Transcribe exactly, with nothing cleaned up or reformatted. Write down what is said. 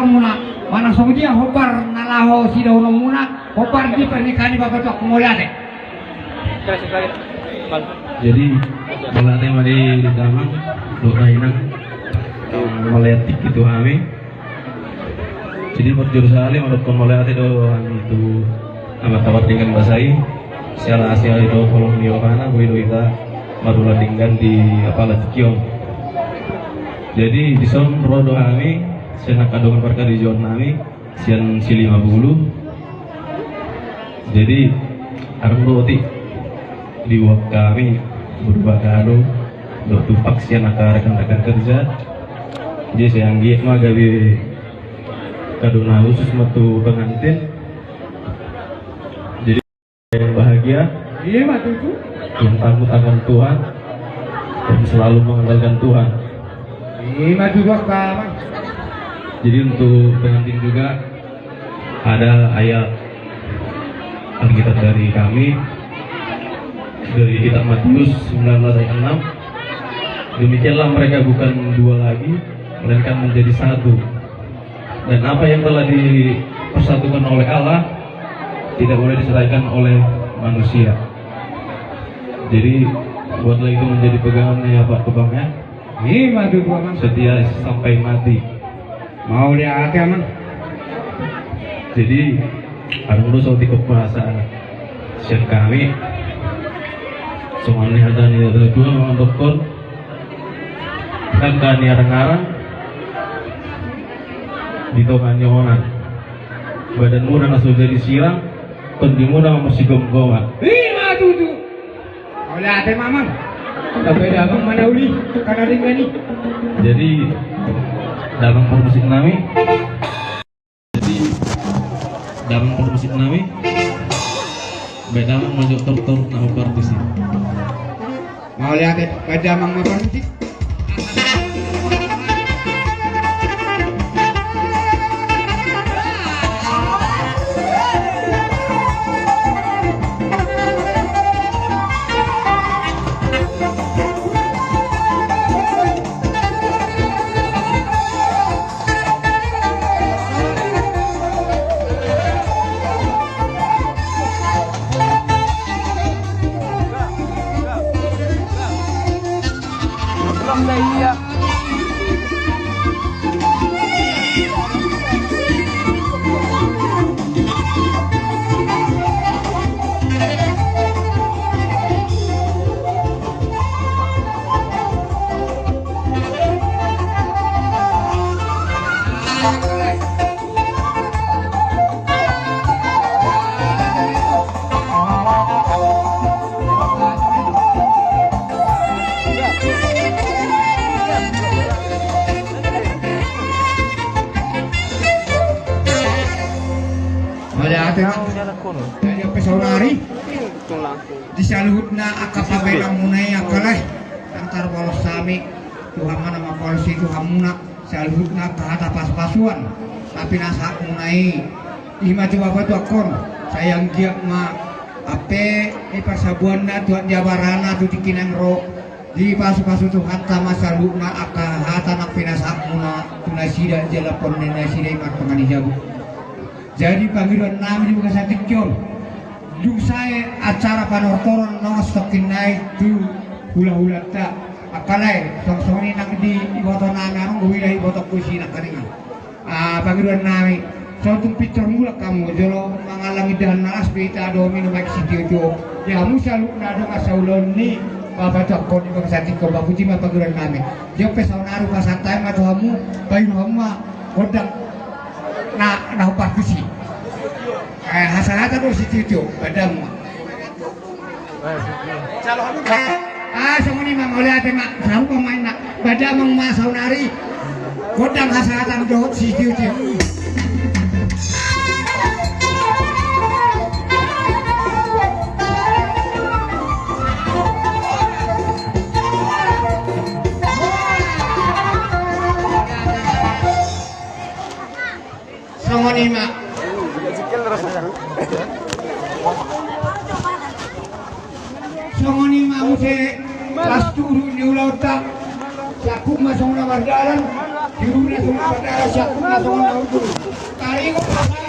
muna, manang songon dia hombar na laho sidohononmuna, hombar di pernikahan ni bapatuak, mauliate. Jadi, mauliate ma di damang dohot dainang, mauliate tingki tu hami. Jadi, parjolo sahali mandok mauliate do hami tu Amanta Pardenggan Basa i, siala asi do holong ni rohana, boi do hita marula denggan di apala tingki on. Jadi, dison ro do hami sian angka dongan parkarejoannami sian Silimabulu. Jadi, adong do otik diboan hami boru bagalo dohot tumpak sian angka rekan-rekan kerja. Jadi, sai anggiat ma gabe kado na khusus ma tu pengantin. Jadi, yang bahagia, iya ma tutu, yang takut akan Tuhan dan selalu mengandalkan Tuhan. Iya ma tutu, Amang. Jadi, untuk pengantin juga ada ayat Alkitab dari kami, dari kitab Matius sembilan belas ayat enam. Demikianlah mereka bukan dua lagi, melainkan menjadi satu. Dan apa yang telah dipersatukan oleh Allah tidak boleh diseraikan oleh manusia. Jadi, buatlah itu menjadi pegangan ya, Pak Tubang, ya. Ima tutu, Amang. Setia sampai mati. Mauliate, Amang. Jadi, adong do saotik pembahasan sian hami. Songon ni hata ni natuatua, Amang, dokkon. Angka ni arang-arang di tonga ni onan. Badanmuna na so jadi sirang, tondimuna ma sigomgoman. Ima tutu. Mauliate ma, Amang. Tapi damang ma na uli, kana denggan i. Jadi, damang parmusiknami. Jadi, damang parmusiknami. Baen damang ma jo tortor na hombar tusi. Mauliate, baen damang ma parmusik. Mauliate. Jadi, saonari di saluhutna angka pambahenanmuna i, angka lae, antar bolas hami, Tuhan ma na mangkolosi Tuhanmuna, saluhutna angka hata pasupasuan na pinasahatmuna i. Ima tu bapatuakkon, sai anggiat ma ampe i parsabuanna tu anak ni abarana tu tingki na naeng ro, dipasupasu Tuhanta ma saluhutna angka hata na pinasahatmuna tu nasida jala pande nasida i martonga ni jabu. Jadi, pangidoannami di bagasan tingki on, dung sae acara panortoron nongon sitongkin nai tu hulahulanta. Angka lae, songon i nang di ibotonami, adong do huida ibotongku isi nangkaningan. Ah, pangidoannami, so tung pintor mulak hamu, jolo mangallang indahan na las pe hita do minum aek sitiotio. Di hamu saluhutna dongan saulaon ni bapatuakkon di bagasan tingki on, bapuji ma pangidoannami. Jolo pe saonari pasahat hami ma tu hamu, painum hamu ma gondang na, na hombar tusi. Eh, hasahatan do sitiotio, baen damang ma. Ah, songon i ma, mauliate ma, sarupa ma inna, baen damang ma saonari gondang hasahatan dohot sitiotio. Songon i ma. Songon i ma muse las tu uruk ni ulaonta. Sakup ma songon na mardalan. Di rumah na songon na ujung. Taringot